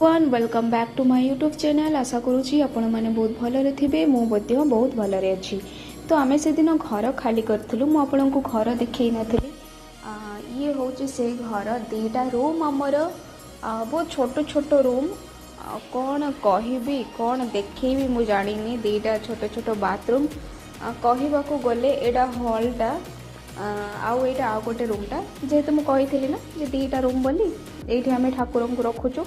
One welcome back to my YouTube channel. ଆଶା କରୁଛି ଆପଣମାନେ ବହୁତ ଭଲରେ ଥିବେ। ମୁଁ ମଧ୍ୟ ବହୁତ ଭଲରେ ଅଛି। ତ ଆମେ ସେଦିନ ଘର ଖାଲି କରିଥିଲୁ, ମୁଁ ଆପଣଙ୍କୁ ଘର ଦେଖେଇ ନଥିଲି। ଇଏ ହେଉଛି ସେ ଘର। ଦୁଇଟା ରୁମ୍ ଆମର, ବହୁତ ଛୋଟ ଛୋଟ ରୁମ୍। କ'ଣ କହିବି, କ'ଣ ଦେଖେଇବି ମୁଁ ଜାଣିନି। ଦୁଇଟା ଛୋଟ ଛୋଟ ବାଥରୁମ୍। କହିବାକୁ ଗଲେ ଏଇଟା ହଲ୍ଟା ଆଉ ଏଇଟା ଆଉ ଗୋଟେ ରୁମ୍ଟା। ଯେହେତୁ ମୁଁ କହିଥିଲି ନା ଯେ ଦୁଇଟା ରୁମ୍ ବୋଲି, ଏଇଠି ଆମେ ଠାକୁରଙ୍କୁ ରଖୁଛୁ।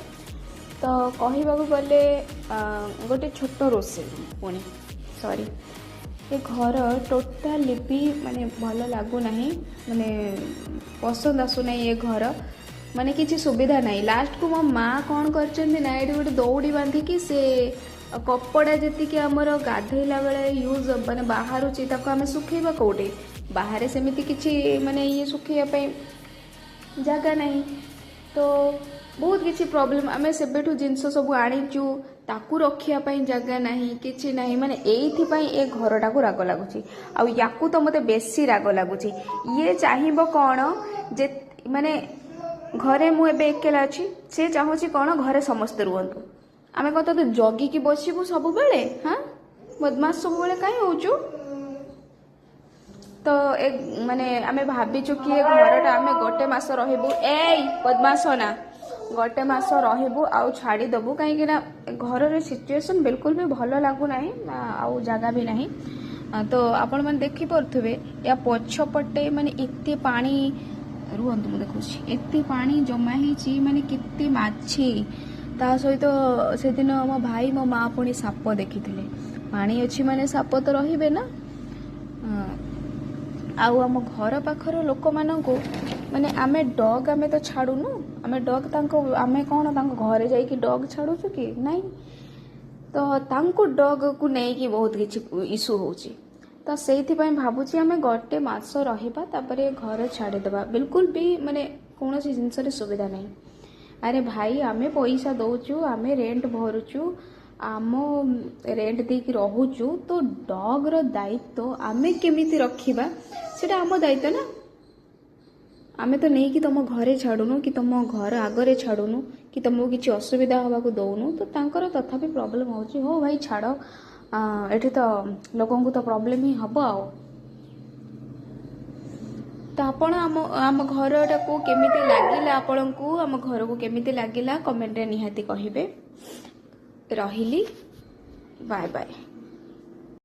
ତ କହିବାକୁ ଗଲେ ଗୋଟେ ଛୋଟ ରୋଷେଇ ରୁମ୍ ପୁଣି। ସରି, ଏ ଘର ଟୋଟାଲି ବି ମାନେ ଭଲ ଲାଗୁନାହିଁ, ମାନେ ପସନ୍ଦ ଆସୁନାହିଁ ଏ ଘର। ମାନେ କିଛି ସୁବିଧା ନାହିଁ। ଲାଷ୍ଟକୁ ମୋ ମା କ'ଣ କରିଛନ୍ତି ନା, ଏଇଠି ଗୋଟେ ଦଉଡ଼ି ବାନ୍ଧିକି ସେ କପଡ଼ା ଯେତିକି ଆମର ଗାଧେଇଲା ବେଳେ ୟୁଜ୍ ମାନେ ବାହାରୁଛି, ତାକୁ ଆମେ ଶୁଖେଇବା କେଉଁଠି? ବାହାରେ ସେମିତି କିଛି ମାନେ ଇଏ ଶୁଖେଇବା ପାଇଁ ଜାଗା ନାହିଁ। ତ ବହୁତ କିଛି ପ୍ରୋବ୍ଲେମ୍। ଆମେ ସେବେଠୁ ଜିନିଷ ସବୁ ଆଣିଛୁ, ତାକୁ ରଖିବା ପାଇଁ ଜାଗା ନାହିଁ, କିଛି ନାହିଁ। ମାନେ ଏଇଥିପାଇଁ ଏ ଘରଟାକୁ ରାଗ ଲାଗୁଛି। ଆଉ ୟାକୁ ତ ମୋତେ ବେଶୀ ରାଗ ଲାଗୁଛି। ଇଏ ଚାହିଁବ କ'ଣ ଯେ ମାନେ ଘରେ ମୁଁ ଏବେ ଏକେଲା ଅଛି, ସେ ଚାହୁଁଛି କ'ଣ ଘରେ ସମସ୍ତେ ରୁହନ୍ତୁ। ଆମେ କ'ଣ ତତେ ଜଗିକି ବସିବୁ ସବୁବେଳେ? ହଁ, ବଦମାସ ସବୁବେଳେ କାହିଁ ହଉଛୁ? ତ ଏ ମାନେ ଆମେ ଭାବିଛୁ କି ଏ ଘରଟା ଆମେ ଗୋଟେ ମାସ ରହିବୁ। ଏଇ ବଦମାସ ନା, ଗୋଟେ ମାସ ରହିବୁ ଆଉ ଛାଡ଼ିଦେବୁ, କାହିଁକି ନା ଘରର ସିଚୁଏସନ୍ ବିଲକୁଲ ବି ଭଲ ଲାଗୁନାହିଁ ଆଉ ଜାଗା ବି ନାହିଁ। ତ ଆପଣମାନେ ଦେଖିପାରୁଥିବେ, ୟା ପଛପଟେ ମାନେ ଏତେ ପାଣି, ରୁହନ୍ତୁ ମୁଁ ଦେଖୁଛି, ଏତେ ପାଣି ଜମା ହେଇଛି, ମାନେ କେତେ ମାଛି। ତା ସହିତ ସେଦିନ ମୋ ଭାଇ, ମୋ ମା ପୁଣି ସାପ ଦେଖିଥିଲେ। ପାଣି ଅଛି ମାନେ ସାପ ତ ରହିବେ ନା। ଆଉ ଆମ ଘର ପାଖର ଲୋକମାନଙ୍କୁ ମାନେ ଆମେ ଡଗ୍ ଆମେ ତ ଛାଡ଼ୁନୁ। ଆମେ ଡଗ୍ ତାଙ୍କ, ଆମେ କ'ଣ ତାଙ୍କ ଘରେ ଯାଇକି ଡଗ୍ ଛାଡ଼ୁଛୁ କି? ନାଇଁ। ତ ତାଙ୍କୁ ଡଗ୍କୁ ନେଇକି ବହୁତ କିଛି ଇସ୍ୟୁ ହେଉଛି। ତ ସେଇଥିପାଇଁ ଭାବୁଛି ଆମେ ଗୋଟେ ମାସ ରହିବା, ତାପରେ ଘର ଛାଡ଼ିଦେବା। ବିଲକୁଲ ବି ମାନେ କୌଣସି ଜିନିଷରେ ସୁବିଧା ନାହିଁ। ଆରେ ଭାଇ, ଆମେ ପଇସା ଦେଉଛୁ, ଆମେ ରେଣ୍ଟ ଭରୁଛୁ, ଆମ ରେଣ୍ଟ ଦେଇକି ରହୁଛୁ, ତ ଡଗ୍ର ଦାୟିତ୍ୱ ଆମେ କେମିତି ରଖିବା, ସେଇଟା ଆମ ଦାୟିତ୍ୱ ନା। ଆମେ ତ ନେଇକି ତମ ଘରେ ଛାଡ଼ୁନୁ କି ତମ ଘର ଆଗରେ ଛାଡ଼ୁନୁ କି ତମକୁ କିଛି ଅସୁବିଧା ହେବାକୁ ଦଉନୁ। ତ ତାଙ୍କର ତଥାପି ପ୍ରୋବ୍ଲେମ୍ ହେଉଛି। ହଉ ଭାଇ ଛାଡ଼, ଏଠି ତ ଲୋକଙ୍କୁ ତ ପ୍ରୋବ୍ଲେମ୍ ହିଁ ହେବ। ଆଉ ତ ଆପଣ ଆମ ଘରଟାକୁ କେମିତି ଲାଗିଲା, ଆପଣଙ୍କୁ ଆମ ଘରକୁ କେମିତି ଲାଗିଲା, କମେଣ୍ଟରେ ନିହାତି କହିବେ। ରହିଲି, ବାଏ ବାଏ।